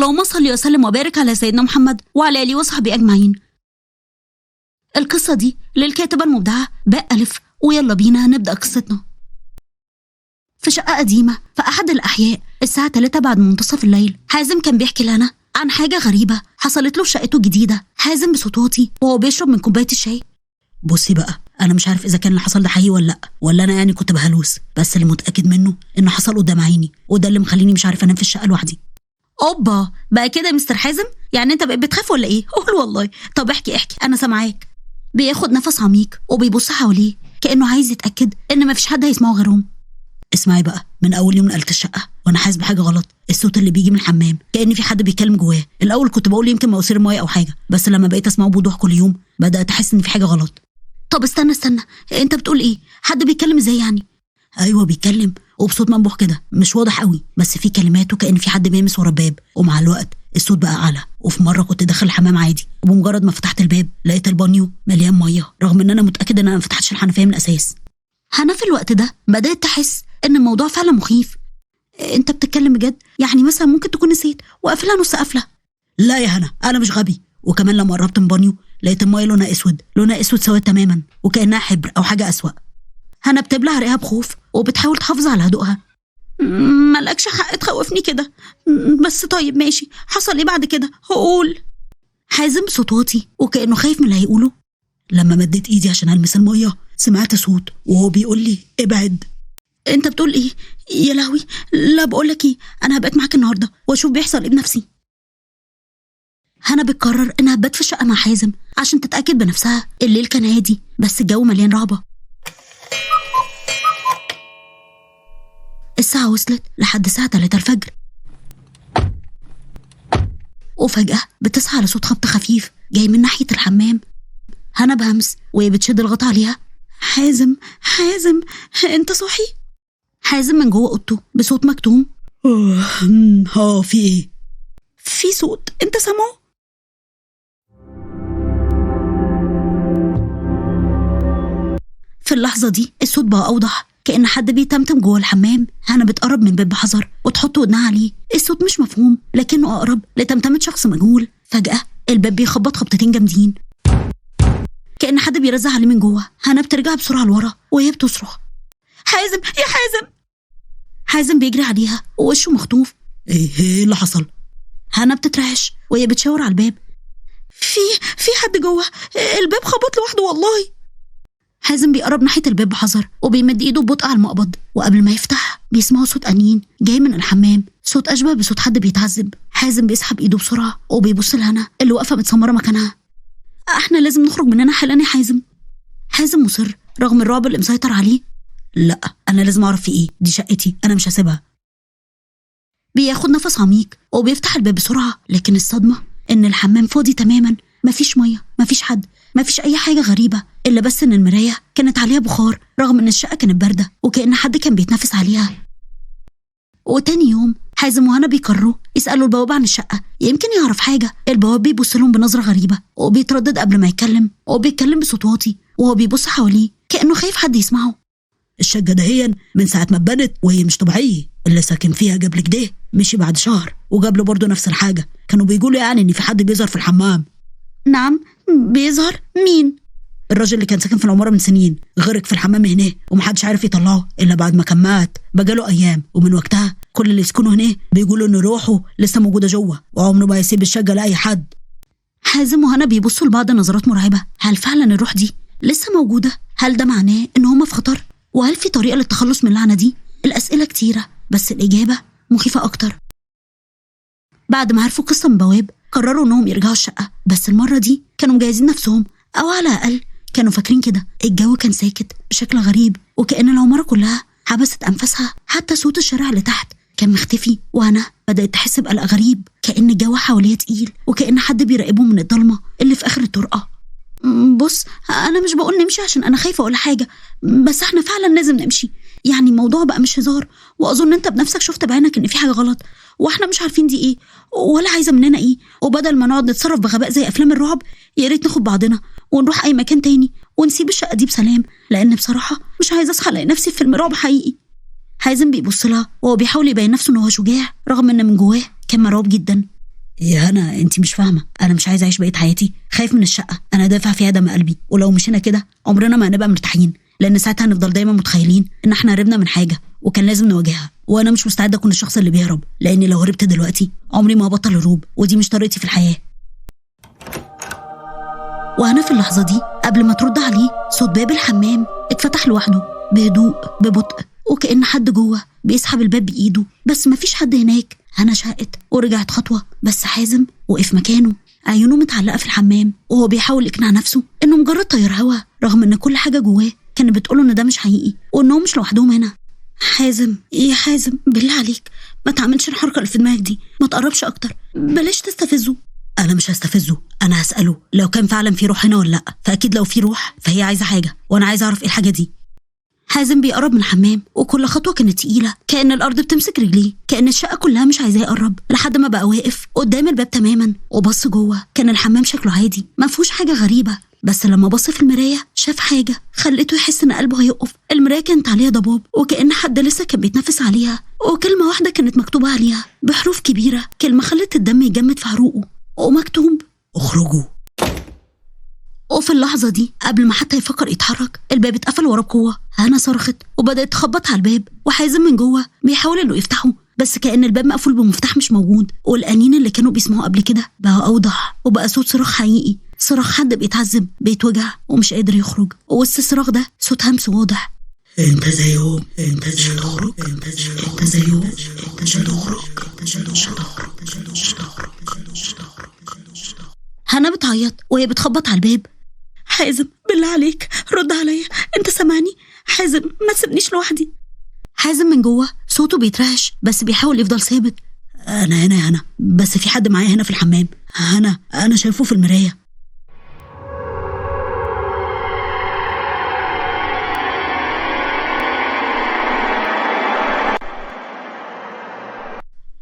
اللهم صل وسلم وبارك على سيدنا محمد وعلى آله وصحبه أجمعين. القصة دي للكاتبة المبدعة باء ألف، ويلا بينا نبدأ قصتنا. في شقة قديمة في أحد الأحياء الساعة 3 بعد منتصف الليل، حازم كان بيحكي لنا عن حاجة غريبة حصلت له في شقته الجديدة. حازم بصوت واطي وهو بيشرب من كوباية الشاي: بصي بقى، أنا مش عارف إذا كان اللي حصل ده حقيقي ولا لأ، ولا أنا يعني كنت بهلوس، بس اللي متأكد منه إنه حصل قدام عيني، وده اللي مخليني مش عارف أنام في الشقة لوحدي. أوبا بقى كده يا مستر حازم، يعني أنت بقيت بتخاف ولا إيه؟ قول والله. طب احكي احكي، أنا سامعاك. بياخد نفس عميق وبيبص حواليه كأنه عايز يتأكد إن مفيش حد هيسمعه غيرهم. اسمعي بقى، من أول يوم نقلت الشقة وأنا حاسس بحاجة غلط، الصوت اللي بيجي من الحمام كأن في حد بيتكلم جواه. الأول كنت بقول يمكن مواسير المية أو حاجة، بس لما بقيت أسمعه بوضوح كل يوم بدأت أحس إن في حاجة غلط. طب استنى، أنت بتقول إيه؟ حد بيتكلم إزاي يعني؟ أيوه بيتكلم، وبصوت منبوح كده مش واضح قوي، بس في كلماته كأن في حد بيمس ورا الباب. ومع الوقت الصوت بقى أعلى. وفي مرة كنت داخل الحمام عادي، وبمجرد ما فتحت الباب لقيت البانيو مليان مية، رغم إن أنا متأكد إن أنا ما فتحتش الحنفية من الأساس. هنا في الوقت ده بدأت تحس إن الموضوع فعلا مخيف. أنت بتتكلم بجد؟ يعني مثلا ممكن تكون نسيت وقافلها نص قفلة. لا يا هنا، أنا مش غبي. وكمان لما قربت من بانيو لقيت المية لونها أسود، لونها أسود سواد تماما، وكأنها حبر أو حاجة أسوأ. هنا بتبلع ريقها بخوف وبتحاول تحافظ على هدوءها. مالكش حق تخوفني كده، بس طيب ماشي، حصل ايه بعد كده؟ هقول. حازم بصوت واطي وكأنه خايف من اللي هيقوله: لما مديت ايدي عشان المس المية سمعت صوت وهو بيقول لي ابعد. انت بتقول ايه؟ يا لهوي، لا بقولك ايه، انا هبقى معاك النهارده واشوف بيحصل ايه بنفسي. هنا بتقرر انها تبات في الشقة مع حازم عشان تتاكد بنفسها. الليل كان هادي بس الجو مليان رهبة. الساعة وصلت لحد الساعة 3 الفجر، وفجأة بتصحى على صوت خبط خفيف جاي من ناحية الحمام. هنا بهمس وهي بتشد الغطا عليها: حازم حازم، انت صاحي؟ حازم من جوه اوضته بصوت مكتوم: في ايه؟ في صوت انت سامعه؟ في اللحظة دي الصوت بقى أوضح، كأن حد بيتمتم جوه الحمام. هنا بتقرب من باب بحذر وتحط ودنها عليه. الصوت مش مفهوم لكنه أقرب لتمتمة شخص مجهول. فجأة الباب بيخبط خبطتين جامدين كأن حد بيرزع عليه من جوه. هنا بترجع بسرعة لورا وهي بتصرخ: حازم يا حازم. حازم بيجري عليها ووشه مخطوف. ايه اللي حصل؟ هنا بتترعش وهي بتشاور على الباب: في حد جوه، الباب خبط لوحده والله. حازم بيقرب ناحية الباب بحذر وبيمد ايده ببطء على المقبض، وقبل ما يفتح بيسمعوا صوت أنين جاي من الحمام، صوت أشبه بصوت حد بيتعذب. حازم بيسحب ايده بسرعة وبيبص لهنا اللي واقفة متسمرة مكانها. احنا لازم نخرج من هنا حالا يا حازم. حازم مصر رغم الرعب اللي مسيطر عليه: لا انا لازم اعرف في ايه، دي شقتي انا مش هسيبها. بياخد نفس عميق وبيفتح الباب بسرعة، لكن الصدمة ان الحمام فاضي تماما، مفيش مية، مفيش حد، مفيش أي حاجة غريبة، إلا بس إن المراية كانت عليها بخار رغم إن الشقة كانت باردة، وكأن حد كان بيتنفس عليها. وتاني يوم حازم وهنا بيقرروا يسألوا البواب عن الشقة، يمكن يعرف حاجة. البواب بيبص لهم بنظرة غريبة وبيتردد قبل ما يتكلم، وبيتكلم بصوت واطي وهو بيبص حواليه كأنه خايف حد يسمعه. الشقة دهيا من ساعة ما اتبنت وهي مش طبيعية، اللي ساكن فيها قبل كده مشي بعد شهر وجاب له برضه نفس الحاجة، كانوا بيقولوا يعني إن في حد بيظهر في الحمام. نعم بيظهر؟ مين؟ الراجل اللي كان ساكن في العمارة من سنين غرق في الحمام هنا ومحدش عارف يطلعه إلا بعد ما كان مات بقاله أيام، ومن وقتها كل اللي يسكنوا هنا بيقولوا إن روحه لسه موجودة جوه وعمره ما يسيب الشقة لأي حد. حازم وهنا بيبصوا لبعض نظرات مرعبة. هل فعلا الروح دي لسه موجودة؟ هل ده معناه إن هما في خطر؟ وهل في طريقة للتخلص من اللعنة دي؟ الأسئلة كتيرة بس الإجابة مخيفة أكتر. بعد ما عرفوا قصة من بواب قرروا إنهم يرجعوا الشقة، بس المرة دي كانوا مجهزين نفسهم، أو على الأقل كانوا فاكرين كده. الجو كان ساكت بشكل غريب، وكأن العمارة كلها حبست أنفاسها، حتى صوت الشارع اللي تحت كان مختفي. وأنا بدأت تحس بقلق غريب، كأن الجو حواليها تقيل وكأن حد بيراقبهم من الضلمة اللي في آخر الطرقة. بص، أنا مش بقول نمشي عشان أنا خايفة ولا حاجة، بس احنا فعلا لازم نمشي، يعني الموضوع بقى مش هزار، وأظن أنت بنفسك شفت بعينك إن في حاجة غلط وإحنا مش عارفين دي إيه ولا عايزة مننا إيه، وبدل ما نقعد نتصرف بغباء زي أفلام الرعب يا ريت ناخد بعضنا ونروح أي مكان تاني ونسيب الشقة دي بسلام، لأن بصراحة مش عايزة أصحى ألاقي نفسي في فيلم رعب حقيقي. حازم بيبص لها وهو بيحاول يبين نفسه إن هو شجاع رغم إن من جواه كان مرعوب جدا. يا هنا انت مش فاهمه، انا مش عايزه اعيش بقية حياتي خايف من الشقة، انا دافع فيها دم قلبي، ولو مشينا كده عمرنا ما هنبقى مرتاحين، لان ساعتها هنفضل دايما متخيلين ان احنا هربنا من حاجة وكان لازم نواجهها، وانا مش مستعدة اكون الشخص اللي بيهرب، لان لو هربت دلوقتي عمري ما هبطل هروب، ودي مش طريقتي في الحياة. وهنا في اللحظة دي قبل ما ترد عليه صوت باب الحمام اتفتح لوحده بهدوء ببطء، وكأن حد جوه بيسحب الباب بإيده، بس مفيش حد هناك. هنا شهقت ورجعت خطوة، بس حازم وقف مكانه، عيونه متعلقة في الحمام وهو بيحاول يقنع نفسه إنه مجرد طير هوا، رغم إن كل حاجة جواه كانت بتقوله إن ده مش حقيقي وإنهم مش لوحدهم هنا. حازم، يا حازم بالله عليك ما تعملش الحركة اللي في دماغك دي، ما تقربش أكتر، بلاش تستفزه. أنا مش هستفزه، أنا هسأله لو كان فعلا في روح هنا ولا لأ، فأكيد لو في روح فهي عايزة حاجة وأنا عايزة أعرف إيه الحاجة دي. حازم بيقرب من الحمام وكل خطوة كانت تقيلة، كأن الأرض بتمسك رجليه، كأن الشقة كلها مش عايزاه يقرب، لحد ما بقى واقف قدام الباب تماما وبص جوه. كان الحمام شكله عادي ما فيهوش حاجة غريبة، بس لما بص في المراية شاف حاجة خلته يحس إن قلبه هيقف. المراية كانت عليها ضباب وكأن حد لسه كان بيتنفس عليها، وكلمة واحدة كانت مكتوبة عليها بحروف كبيرة، كلمة خلت الدم يجمد في عروقه، ومكتوب اخرجوا. وفي اللحظة دي قبل ما حتى يفكر يتحرك الباب اتقفل وراه بقوة. هنا صرخت وبدأت تخبط على الباب، وحازم من جوه بيحاول انه يفتحه، بس كأن الباب مقفول بمفتاح مش موجود، والأنين اللي كانوا بيسمعوه قبل كده بقى أوضح، وبقى صوت صراخ حقيقي، صراخ حد بيتعذب بيتوجع ومش قادر يخرج، ووسط الصراخ ده صوت همس واضح: انت زيهم، انت مش هتخرج، انت زيهم، مش هتخرج، مش هتخرج، مش هتخرج. هنا بتعيط وهي بتخبط على الباب. حازم بالله عليك رد عليا، انت سامعني؟ حازم ما تسيبنيش لوحدي. حازم من جوه صوته بيترعش بس بيحاول يفضل ثابت. انا هنا يا هنا، بس في حد معايا هنا في الحمام، هنا انا شايفه في المراية.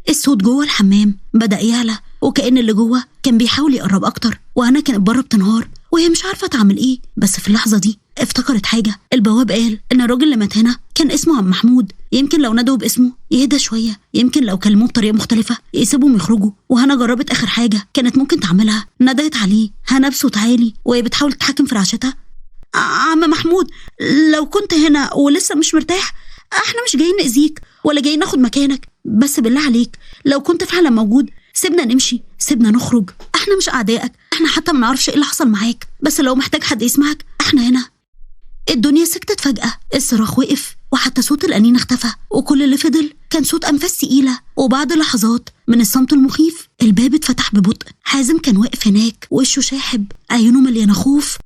الصوت جوه الحمام بدأ يعلى، وكأن اللي جوه كان بيحاول يقرب أكتر، وهنا كانت بره بتنهار وهي مش عارفة تعمل إيه. بس في اللحظة دي افتكرت حاجة، البواب قال إن الراجل اللي مات هنا كان اسمه عم محمود، يمكن لو نادوا باسمه يهدى شوية، يمكن لو كلموه بطريقة مختلفة يسيبهم يخرجوا. وهنا جربت آخر حاجة كانت ممكن تعملها، نادت عليه هنا بصوت عالي وهي بتحاول تتحكم في رعشتها: عم محمود لو كنت هنا ولسه مش مرتاح، احنا مش جايين نأذيك ولا جايين ناخد مكانك، بس بالله عليك لو كنت فعلا موجود سيبنا نمشي، سيبنا نخرج، احنا مش اعدائك، احنا حتى ما نعرفش ايه اللي حصل معاك، بس لو محتاج حد يسمعك احنا هنا. الدنيا سكتت فجأة، الصراخ وقف وحتى صوت الأنين اختفى، وكل اللي فضل كان صوت أنفاس تقيلة. وبعد لحظات من الصمت المخيف الباب اتفتح ببطء. حازم كان واقف هناك وشه شاحب، عيونه مليانة خوف،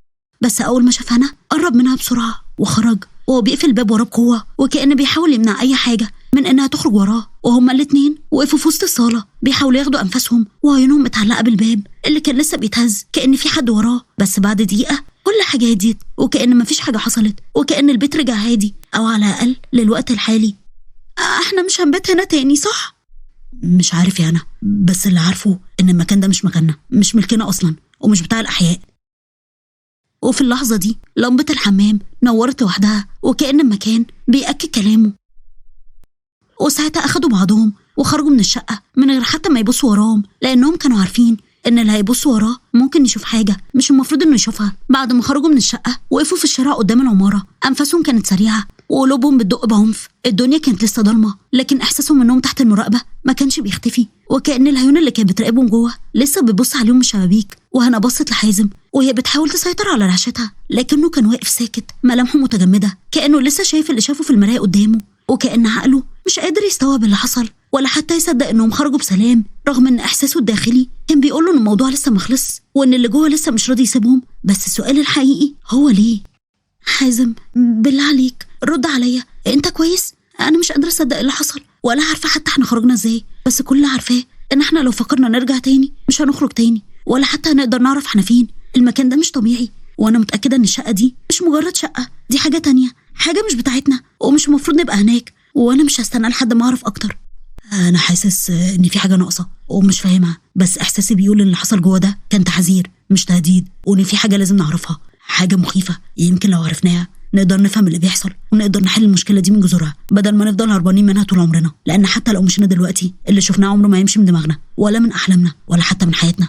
بس أول ما شاف هنا قرب منها بسرعة وخرج وهو بيقفل الباب وراه بقوة، وكأنه بيحاول يمنع أي حاجة من إنها تخرج وراه. وهما الاتنين وقفوا في وسط الصالة بيحاولوا ياخدوا أنفاسهم وعيونهم متعلقة بالباب اللي كان لسه بيتهز كأن في حد وراه. بس بعد دقيقة كل حاجة هديت، وكأن مفيش حاجة حصلت، وكأن البيت رجع هادي، أو على الأقل للوقت الحالي. احنا مش هنبات هنا تاني صح؟ مش عارف يا أنا، بس اللي عارفه إن المكان ده مش مكاننا، مش ملكنا أصلا، ومش بتاع الأحياء. وفي اللحظة دي لمبة الحمام نورت لوحدها، وكأن المكان بيأكد كلامه. وساعتها أخدوا بعضهم وخرجوا من الشقة من غير حتى ما يبصوا وراهم، لأنهم كانوا عارفين إن اللي هيبص وراه ممكن يشوف حاجة مش المفروض إنه يشوفها. بعد ما خرجوا من الشقة وقفوا في الشارع قدام العمارة، أنفاسهم كانت سريعة وقلوبهم بتدق بعنف. الدنيا كانت لسه ضلمة، لكن إحساسهم إنهم تحت المراقبة ما كانش بيختفي، وكأن العيون اللي كانت بتراقبهم جوه لسه بتبص عليهم من الشبابيك. وهنا بصت لحازم وهي بتحاول تسيطر على رعشتها، لكنه كان واقف ساكت، ملامحه متجمدة، كأنه لسه شايف اللي شافه في المراية قدامه، وكأن عقله مش قادر يستوعب اللي حصل ولا حتى يصدق إنهم خرجوا بسلام، رغم إن إحساسه الداخلي كان بيقوله إن الموضوع لسه مخلص وإن اللي جوه لسه مش راضي يسيبهم. بس السؤال الحقيقي هو ليه؟ حازم بالله عليك رد عليا، أنت كويس؟ أنا مش قادرة أصدق اللي حصل ولا عارفة حتى إحنا خرجنا إزاي، بس كل اللي عارفاه إن إحنا لو فكرنا نرجع تاني مش هنخرج تاني ولا حتى هنقدر نعرف إحنا فين. المكان ده مش طبيعي، وأنا متأكدة إن الشقة دي مش مجرد شقة، دي حاجة تانية، حاجة مش بتاعتنا ومش المفروض نبقى هناك، وأنا مش هستنى لحد ما أعرف أكتر. أنا حاسس إن في حاجة ناقصة ومش فاهمها، بس إحساسي بيقول إن اللي حصل جوه ده كان تحذير مش تهديد، وإن في حاجة لازم نعرفها، حاجة مخيفة يمكن لو عرفناها نقدر نفهم اللي بيحصل ونقدر نحل المشكلة دي من جذورها، بدل ما نفضل هربانين منها طول عمرنا. لان حتى لو مشينا دلوقتي اللي شفناه عمره ما يمشي من دماغنا ولا من احلامنا ولا حتى من حياتنا.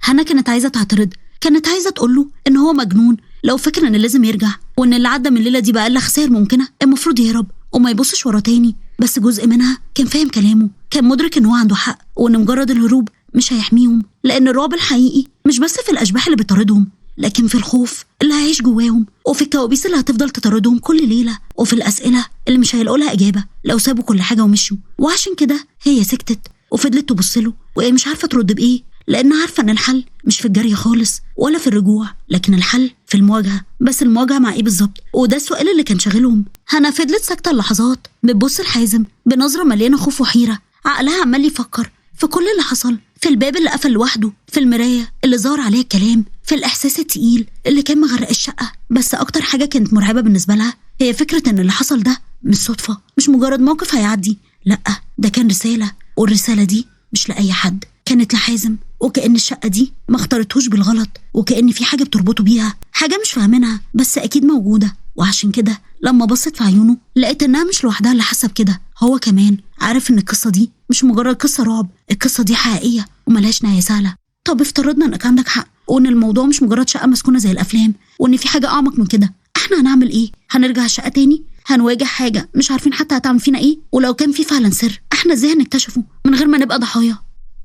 هنا كانت عايزه تعترض، كانت عايزه تقول له ان هو مجنون لو فكر ان لازم يرجع، وان اللي عدى من الليلة دي بقى خسائر ممكنة، المفروض يهرب وما يبصش ورا تاني. بس جزء منها كان فاهم كلامه، كان مدرك ان هو عنده حق، وان مجرد الهروب مش هيحميهم، لان الرعب الحقيقي مش بس في الاشباح اللي بتطاردهم، لكن في الخوف اللي هيعيش جواهم، وفي الكوابيس اللي هتفضل تطاردهم كل ليلة، وفي الاسئلة اللي مش هيلاقوا لها اجابه لو سابوا كل حاجة ومشوا. وعشان كده هي سكتت وفضلت تبص له وهي مش عارفه ترد بايه، لان عارفه ان الحل مش في الجري خالص ولا في الرجوع، لكن الحل في المواجهة. بس المواجهة مع ايه بالظبط؟ وده السؤال اللي كان شاغلهم. هنا فضلت ساكته لحظات بتبص لحازم بنظره مليانة خوف وحيرة، عقلها عمال يفكر في كل اللي حصل، في الباب اللي قفل لوحده، في المراية اللي ظهر عليها الكلام، في الاحساس التقيل اللي كان مغرق الشقة. بس اكتر حاجة كانت مرعبة بالنسبة لها هي فكرة ان اللي حصل ده مش صدفة، مش مجرد موقف هيعدي، لا ده كان رسالة، والرسالة دي مش لاي حد، كانت لحازم. وكأن الشقة دي ما اختارتهوش بالغلط، وكأن في حاجة بتربطه بيها، حاجة مش فاهمينها بس أكيد موجودة. وعشان كده لما بصت في عيونه لقيت إنها مش لوحدها اللي حاسة بكده، هو كمان عارف إن القصة دي مش مجرد قصة رعب، القصة دي حقيقية وملهاش نهاية سهلة. طب افترضنا إنك عندك حق، وإن الموضوع مش مجرد شقة مسكونة زي الأفلام، وإن في حاجة أعمق من كده، إحنا هنعمل إيه؟ هنرجع الشقة تاني؟ هنواجه حاجة مش عارفين حتى هتعمل فينا إيه؟ ولو كان في فعلا سر إحنا إزاي هنكتشفه من غير ما نبقى ضحايا؟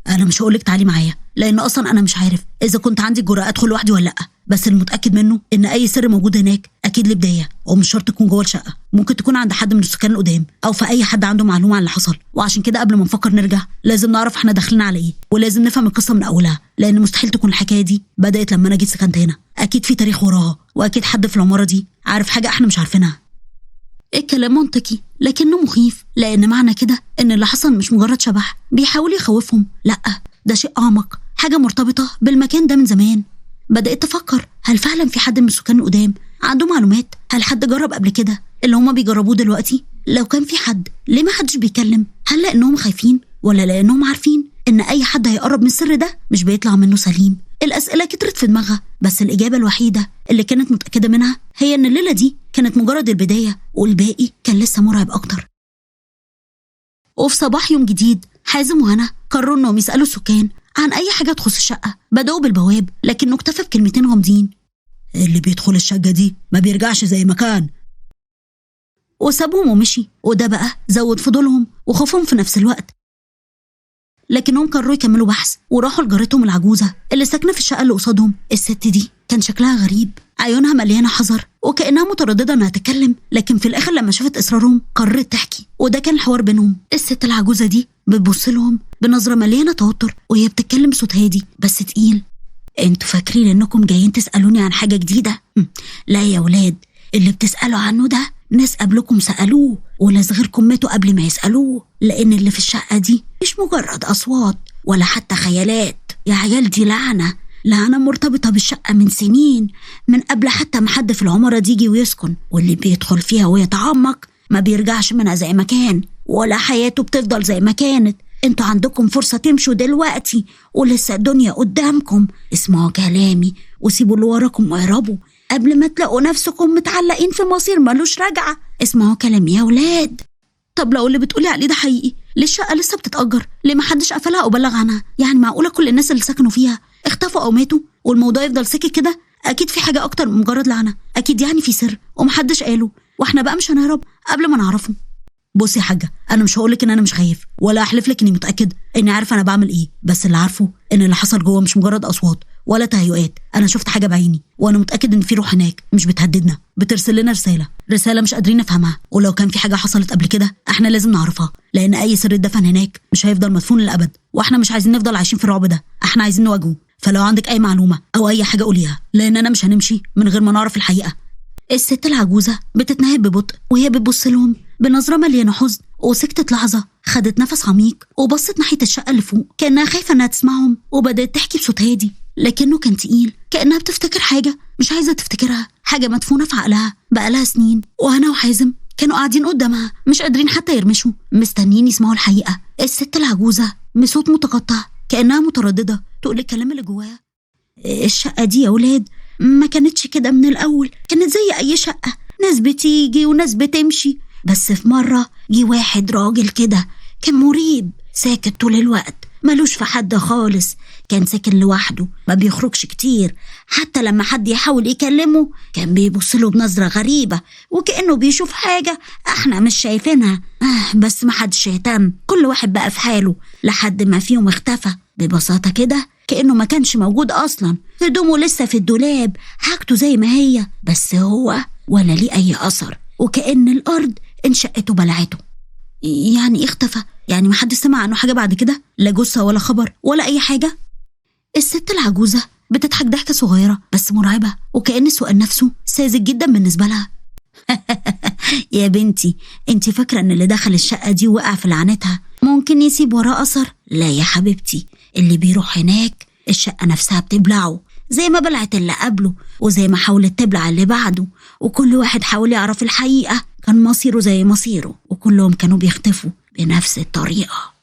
أنا مش هقولك تعالي معايا، لأن أصلا أنا مش عارف إذا كنت عندي الجرأة أدخل لوحدي ولا لأ، بس المتأكد منه إن أي سر موجود هناك أكيد له بداية، ومش شرط تكون جوه الشقة، ممكن تكون عند حد من السكان القدام أو في أي حد عنده معلومة عن اللي حصل. وعشان كده قبل ما نفكر نرجع لازم نعرف إحنا داخلين على إيه، ولازم نفهم القصة من أولها، لأن مستحيل تكون الحكاية دي بدأت لما أنا جيت سكنت هنا، أكيد في تاريخ وراها، وأكيد حد في العمارة دي عارف حاجة إحنا مش عارفينها. الكلام منطقي لكنه مخيف، لأن معنى كده إن اللي حصل مش مجرد شبح بيحاول يخوفهم، لأ ده شيء أعمق، حاجة مرتبطة بالمكان ده من زمان. بدأت تفكر هل فعلا في حد من السكان القدام عنده معلومات؟ هل حد جرب قبل كده اللي هما بيجربوه دلوقتي؟ لو كان في حد ليه ما حدش بيتكلم؟ هل لأنهم خايفين ولا لأنهم عارفين إن أي حد هيقرب من السر ده مش بيطلع منه سليم؟ الأسئلة كترت في دماغها، بس الإجابة الوحيدة اللي كانت متأكدة منها هي إن الليلة دي كانت مجرد البداية، والباقي كان لسه مرعب أكتر. وفي صباح يوم جديد حازم وهنا قرروا إنهم يسألوا السكان عن أي حاجة تخص الشقة. بدأوا بالبواب، لكنه اكتفى بكلمتين غامضين: اللي بيدخل الشقة دي ما بيرجعش زي ما كان، وسابهم ومشي. وده بقى زود فضولهم وخوفهم في نفس الوقت، لكنهم قرروا يكملوا بحث وراحوا لجارتهم العجوزة اللي ساكنة في الشقة اللي قصادهم. الست دي كان شكلها غريب، عيونها مليانة حذر وكأنها مترددة انها تتكلم، لكن في الآخر لما شافت إصرارهم قررت تحكي، وده كان الحوار بينهم. الست العجوزة دي بتبص لهم بنظرة مليانة توتر وهي بتتكلم بصوت هادي بس تقيل: انتوا فاكرين انكم جايين تسألوني عن حاجة جديدة؟ لا يا ولاد، اللي بتسألوا عنه ده ناس قبلكم سألوه وناس غيركم ماتوا قبل ما يسألوه، لأن اللي في الشقة دي مش مجرد أصوات ولا حتى خيالات يا عيال، دي لعنة، لعنة مرتبطة بالشقة من سنين، من قبل حتى ما حد في العمارة دي يجي ويسكن، واللي بيدخل فيها ويتعمق ما بيرجعش منها زي ما كان، ولا حياته بتفضل زي ما كانت. انتوا عندكم فرصة تمشوا دلوقتي ولسه الدنيا قدامكم، اسمعوا كلامي وسيبوا اللي وراكم واهربوا قبل ما تلاقوا نفسكم متعلقين في مصير ملوش رجعة. اسمعوا كلامي يا ولاد. طب لو اللي بتقولي عليه ده حقيقي، ليه الشقة لسه بتتأجر؟ ليه ما حدش قفلها أو بلغ عنها؟ يعني معقولة كل الناس اللي سكنوا فيها اختفوا أو ماتوا والموضوع يفضل ساكت كده؟ أكيد في حاجة أكتر من مجرد لعنة، أكيد يعني في سر ومحدش قاله، وإحنا بقى مش هنهرب قبل ما نعرفه. بصي يا حاجة، أنا مش هقولك إن أنا مش خايف ولا أحلف لك إني متأكد إني عارفة أنا بعمل إيه، بس اللي عارفه إن اللي حصل جوه مش مجرد أصوات ولا تهيؤات، أنا شفت حاجة بعيني، وأنا متأكد إن في روح هناك مش بتهددنا، بترسل لنا رسالة، رسالة مش قادرين نفهمها، ولو كان في حاجة حصلت قبل كده إحنا لازم نعرفها، لأن أي سر اتدفن هناك مش هيفضل مدفون للأبد، وإحنا مش عايزين نفضل عايشين في الرعب ده، إحنا عايزين نواجهه. فلو عندك أي معلومة أو أي حاجة قوليها، لأننا مش هنمشي من غير ما نعرف الحقيقة. الست العجوزة بتتنهد ببطء وهي بتبص لهم بنظرة مليانة حزن، وسكتت لحظة، خدت نفس عميق وبصت ناحية الشقة اللي فوق كأنها خايفة إنها تسمعهم، وبدأت تحكي بصوت هادي لكنه كان تقيل، كأنها بتفتكر حاجة مش عايزة تفتكرها، حاجة مدفونة في عقلها بقالها سنين. وهنا وحازم كانوا قاعدين قدامها مش قادرين حتى يرمشوا، مستنيين يسمعوا الحقيقة. الست العجوزة بصوت متقطع كأنها مترددة تقول الكلام اللي جواها: الشقة دي يا ولاد ما كانتش كده من الأول، كانت زي أي شقة، ناس بتيجي وناس بتمشي. بس في مرة جه واحد راجل كده كان مريب، ساكت طول الوقت، ملوش في حد خالص، كان ساكن لوحده، ما بيخرجش كتير، حتى لما حد يحاول يكلمه كان بيبص له بنظرة غريبة وكأنه بيشوف حاجة احنا مش شايفينها. بس ما حدش يهتم، كل واحد بقى في حاله، لحد ما فيهم اختفى ببساطة كده، كأنه ما كانش موجود أصلا. هدومه لسه في الدولاب، حاجته زي ما هي، بس هو ولا ليه أي أثر، وكأن الأرض انشقته بلعته. يعني ايه اختفى؟ يعني ما حد سمع عنه حاجة بعد كده؟ لا جثة ولا خبر ولا أي حاجة؟ الست العجوزة بتضحك ضحكة صغيرة بس مرعبة، وكأن السؤال نفسه ساذج جدا بالنسبة لها. يا بنتي، انت فاكرة ان اللي دخل الشقة دي وقع في لعنتها ممكن يسيب وراه أثر؟ لا يا حبيبتي، اللي بيروح هناك الشقة نفسها بتبلعه، زي ما بلعت اللي قبله وزي ما حاولت تبلع اللي بعده، وكل واحد حاول يعرف الحقيقة كان مصيره زي مصيره، وكلهم كانوا بيختفوا بنفس الطريقة.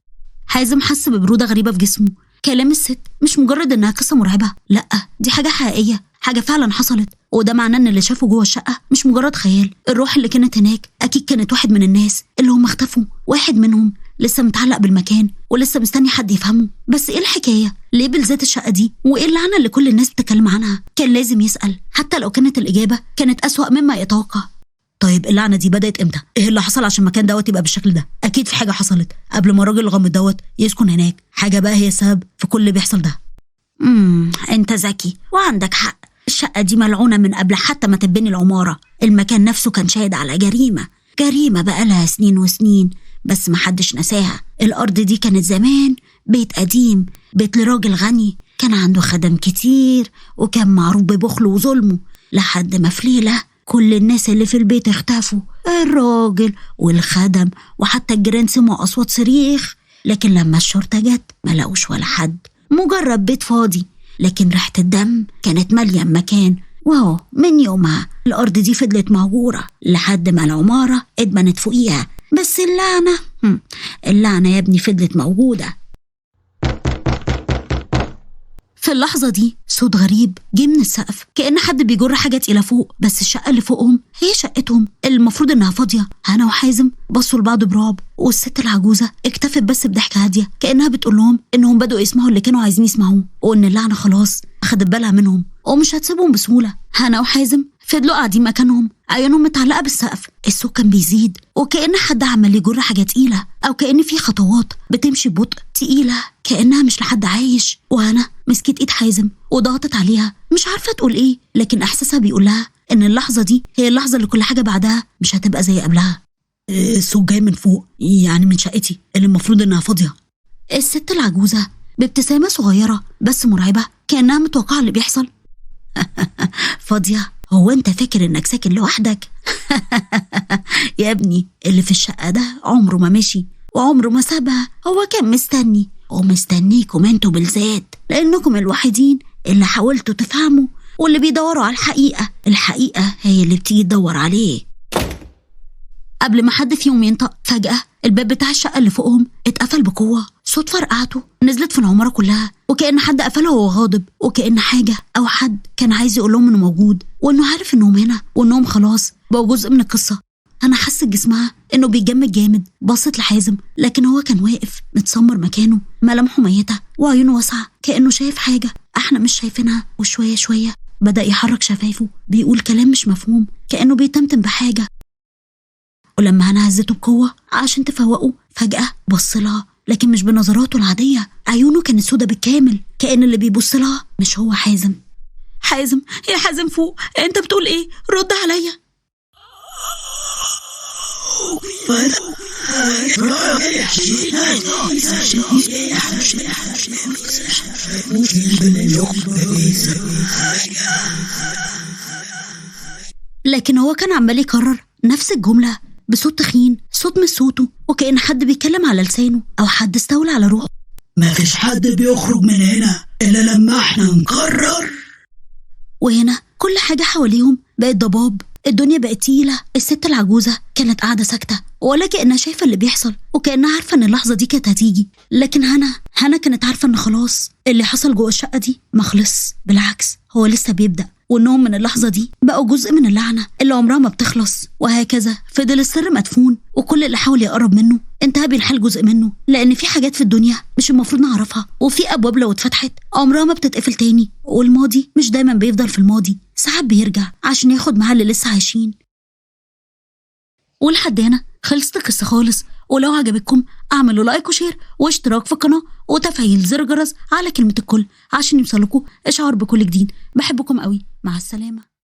حازم حس ببرودة غريبة في جسمه. كلام الست مش مجرد إنها قصة مرعبة، لأ، دي حاجة حقيقية، حاجة فعلا حصلت، وده معناه إن اللي شافه جوه الشقة مش مجرد خيال. الروح اللي كانت هناك أكيد كانت واحد من الناس اللي هم اختفوا، واحد منهم لسه متعلق بالمكان ولسه مستني حد يفهمه. بس إيه الحكاية؟ ليه بالذات الشقة دي؟ وإيه اللعنة اللي كل الناس بتتكلم عنها؟ كان لازم يسأل، حتى لو كانت الإجابة كانت أسوأ مما يتوقع. طيب اللعنة دي بدأت امتى؟ ايه اللي حصل عشان المكان دوت يبقى بالشكل ده؟ اكيد في حاجة حصلت قبل ما الراجل الغامض دوت يسكن هناك، حاجة بقى هي السبب في كل اللي بيحصل ده. انت ذكي وعندك حق، الشقة دي ملعونة من قبل حتى ما تبني العمارة. المكان نفسه كان شاهد على جريمة بقى لها سنين وسنين، بس ما حدش نساها. الأرض دي كانت زمان بيت قديم، بيت لراجل غني كان عنده خدم كتير، وكان معروف ببخله وظلمه، لحد ما في ليلة كل الناس اللي في البيت اختفوا، الراجل والخدم وحتى الجيران سمعوا أصوات صريخ، لكن لما الشرطة جت ما لقوش ولا حد، مجرد بيت فاضي، لكن ريحة الدم كانت مالية المكان. وهو من يومها الأرض دي فضلت مهجورة لحد ما العمارة اتبنت فوقيها، بس اللعنة يا ابني فضلت موجودة. في اللحظة دي صوت غريب جه من السقف، كأن حد بيجر حاجة تقيلة فوق، بس الشقة اللي فوقهم هي شقتهم اللي المفروض إنها فاضية. هنا وحازم بصوا لبعض برعب، والست العجوزة اكتفت بس بضحكة هادية كأنها بتقول لهم إنهم بدأوا يسمعوا اللي كانوا عايزين يسمعوه، وإن اللعنة خلاص أخدت بالها منهم ومش هتسيبهم بسهولة. هنا وحازم فضلوا قاعدين مكانهم، عيونهم متعلقة بالسقف. الصوت كان بيزيد، وكأن حد عمال يجر حاجة تقيلة، أو كأن في خطوات بتمشي ببطء تقيلة كأنها مش لحد عايش. وهنا مسكت إيد حازم وضغطت عليها، مش عارفة تقول إيه، لكن إحساسها بيقولها إن اللحظة دي هي اللحظة اللي كل حاجة بعدها مش هتبقى زي قبلها. الصوت جاي من فوق، يعني من شقتي اللي المفروض إنها فاضية. الست العجوزة بابتسامة صغيرة بس مرعبة كأنها متوقعة اللي بيحصل. فاضية؟ هو أنت فاكر إنك ساكن لوحدك؟ يا ابني اللي في الشقة ده عمره ما مشي وعمره ما سابها، هو كان مستني ومستنيكم انتوا بالذات، لأنكم الوحيدين اللي حاولتوا تفهموا واللي بيدوروا على الحقيقة. الحقيقة هي اللي بتيجي تدور عليه. قبل ما حد فيهم ينطق، فجأة الباب بتاع الشقة اللي فوقهم اتقفل بقوة، صوت فرقعته نزلت في العمارة كلها، وكأن حد قفله وهو غاضب، وكأن حاجة أو حد كان عايز يقول لهم إنه موجود وإنه عارف إنهم هنا وإنهم خلاص بقوا جزء من القصة. أنا حست جسمها إنه بيتجمد جامد، بصت لحازم لكن هو كان واقف متسمر مكانه، ملامحه ميتة وعيونه واسعة كأنه شايف حاجة إحنا مش شايفينها. وشوية شوية بدأ يحرك شفايفه، بيقول كلام مش مفهوم كأنه بيتمتم بحاجة. ولما أنا هزته بقوة عشان تفوقه، فجأة بص لها، لكن مش بنظراته العادية، عيونه كانت سودة بالكامل، كأن اللي بيبص لها مش هو حازم. حازم، يا حازم فوق، انت بتقول ايه؟ رد عليا. لكن هو كان عمال يكرر نفس الجملة بصوت تخين، صوت مش صوته، وكأن حد بيتكلم على لسانه أو حد استولى على روحه. ما فيش حد بيخرج من هنا إلا لما احنا نقرر. وهنا كل حاجة حواليهم بقت ضباب، الدنيا بقت تقيلة. الست العجوزة كانت قاعدة ساكتة ولا كأنها شايفة اللي بيحصل، وكأنها عارفة إن اللحظة دي كانت هتيجي. لكن هنا كانت عارفة إن خلاص اللي حصل جوه الشقة دي ما خلص، بالعكس هو لسه بيبدأ، وإنهم من اللحظة دي بقوا جزء من اللعنة اللي عمرها ما بتخلص. وهكذا فضل السر مدفون، وكل اللي حاول يقرب منه انتهى بينحل جزء منه، لأن في حاجات في الدنيا مش المفروض نعرفها، وفي أبواب لو اتفتحت عمرها ما بتتقفل تاني، والماضي مش دايما بيفضل في الماضي، ساعات بيرجع عشان ياخد معاه اللي لسه عايشين. ولحد هنا خلصت القصة خالص، ولو عجبتكم اعملوا like و share واشتراك في القناة وتفعيل زر الجرس على كلمة الكل عشان يوصلكوا إشعار بكل جديد. بحبكم قوي، مع السلامة.